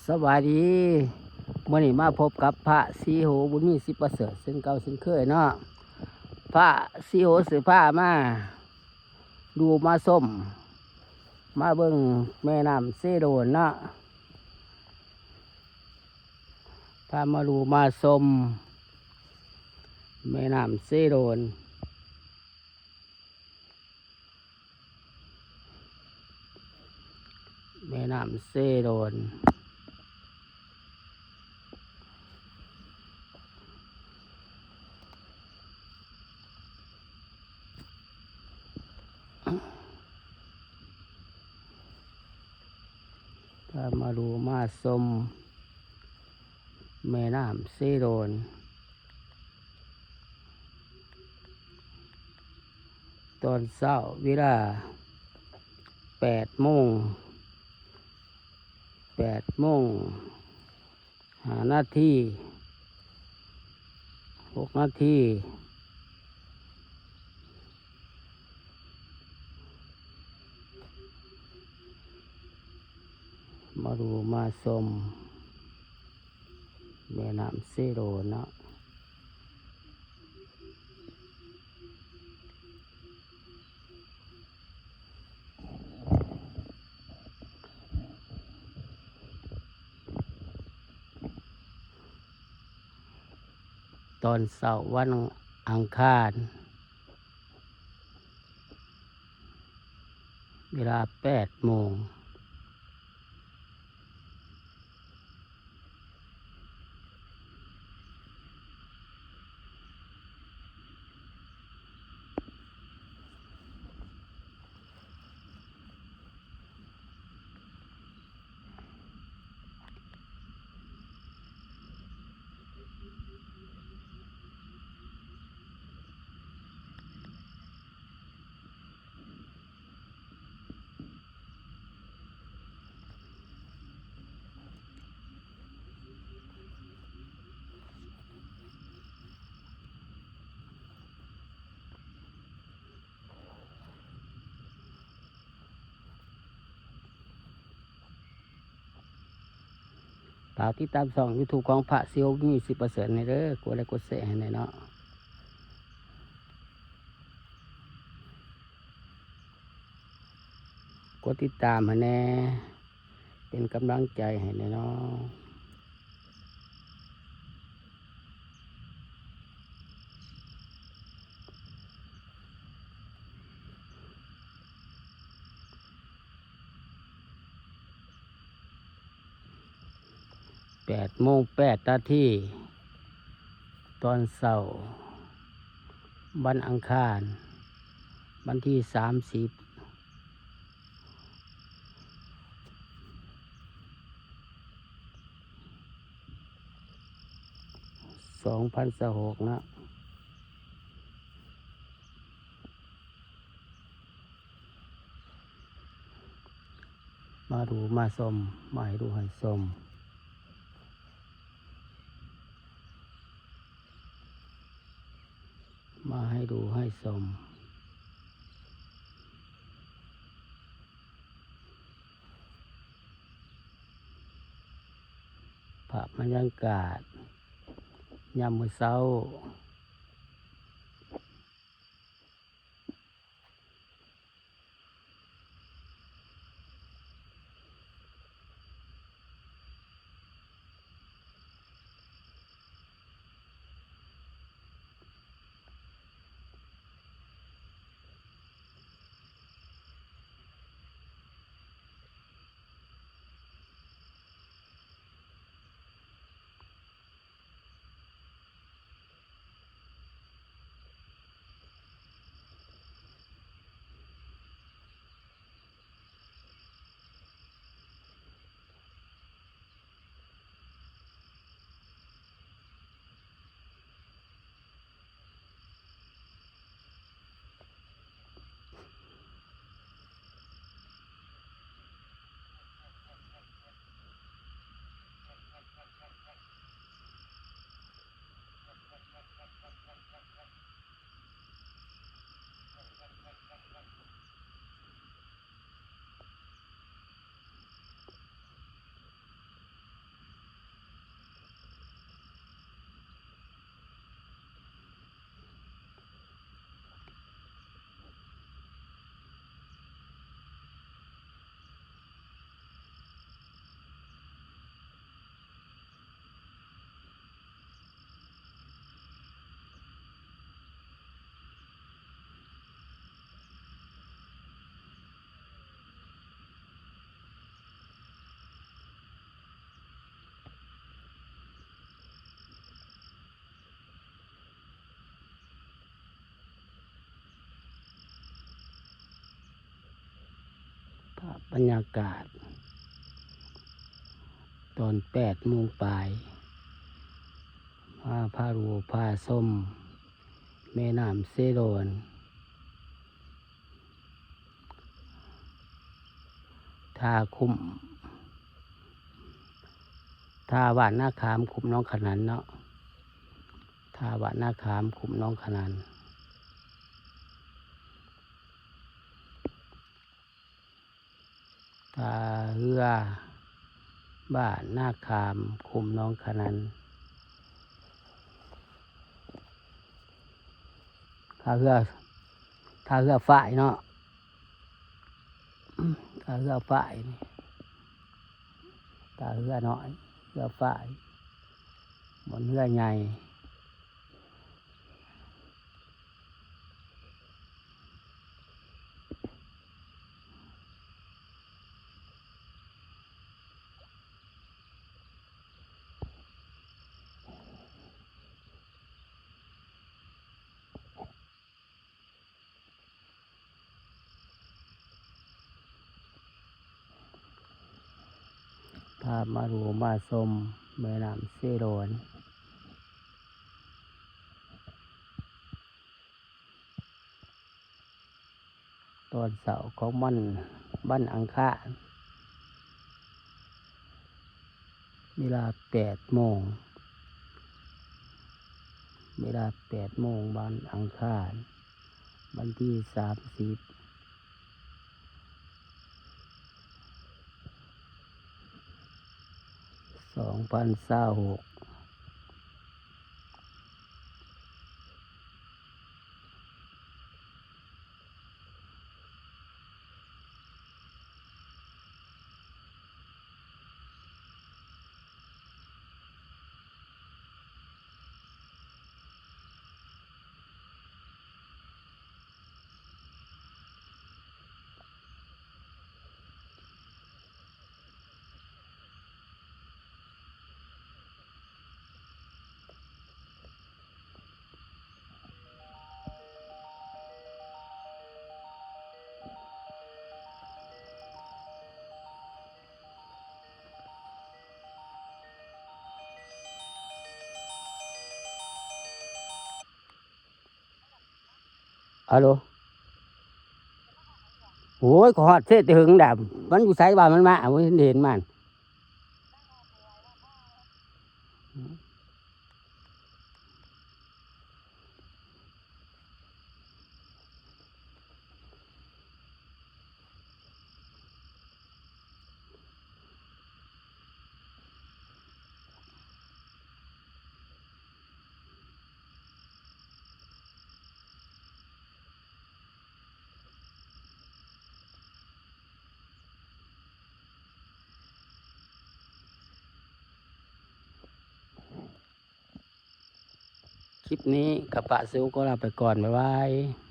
ສະບາຍດີ ມື້ນີ້ມາພົບກັບພະສີໂຫ ບຸນມີ ສິບປະເສີດ ເຊັ່ນເກົ່າເຊັ່ນເຄີຍເນາະ. ພະສີໂຫຊິພາມາດູມາຊົມ ມາເບິ່ງແມ່ນ້ຳເຊໂດນເນາະ. ພາມາດູມາຊົມແມ່ນ້ຳເຊໂດນ. ແມ່ນ້ຳເຊໂດນ ພາມາດູມາຊົມແມ່ນ້ຳເຊໂດນ. ຕອນເຊົ້າເວລາແປດໂມງ ແປດໂມງຫ້ານາທີ ຫົກນາທີ ມາດູມາຊົມແມ່ນ້ຳເຊໂດນເນາະ. ຕອນເຊົ້າວັນອັງຄານ ເວລາແປດໂມງ. ຝາກຕິດຕາມຊ່ອງຢູທູບຂອງພະສີໂຫ ມີສິບປະເສີດແດ່ເດີ ກົດໄລກົດແຊໃຫ້ແດ່ເນາະ ກົດຕິດຕາມໃຫ້ແດ່ ເປັນກຳລັງໃຈໃຫ້ແດ່ເນາະ. ແປດໂມງແປດນາທີ ຕອນເຊົ້າ ວັນອັງຄານ ວັນທີສາມສິບ ສອງພັນຊາວຫົກເນາະ. ມາດູມາຊົມ ມາໃຫ້ດູໃຫ້ຊົມ ມາໃຫ້ດູໃຫ້ຊົມ ພາບບັນຍາກາດຍາມມື້ເຊົ້າ. ເ ບັນຍາກາດຕອນແປດໂມງປາຍ ມາພາຮູ້ພາຊົມແມ່ນ້ຳເຊໂດນ ທ່າຄຸ້ມ ທ່າບ້ານນາຂາມ ຄຸ້ມໜອງຂະໜັນເນາະ ທ່າບ້ານນາຂາມ ຄຸ້ມໜອງຂະໜັນ. ທ່າເຮືອບ້ານນາຂາມ ຄຸ້ມໜອງຂະໜັນ ທ່າເຮືອ ທ່າເຮືອຝາຍເນາະ ທ່າເຮືອຝາຍ ທ່າເຮືອນ້ອຍ ເຮືອຝາຍ ບ່ອນເຮືອໃຫຍ່. ພາມາດູມາຊົມແມ່ນ້ຳເຊໂດນ ຕອນເຊົ້າຂອງວັນ ວັນອັງຄານ ເວລາແປດໂມງ ເວລາແປດໂມງ ວັນອັງຄານ ວັນທີສາມສິບ ສອງພັນຊາວຫົກ. ອາໂລ ໂອ້ຍ ຂ້ອຍຮອດເຊດແຕ່ເຫິງດາ ມັນຢູ່ໃສວ່າມັນມາ ບໍ່ເຫັນມັນ. ຄລິບນີ້ກໍປະສູ່ຂໍລາໄປກ່ອນ ບາຍບາຍ.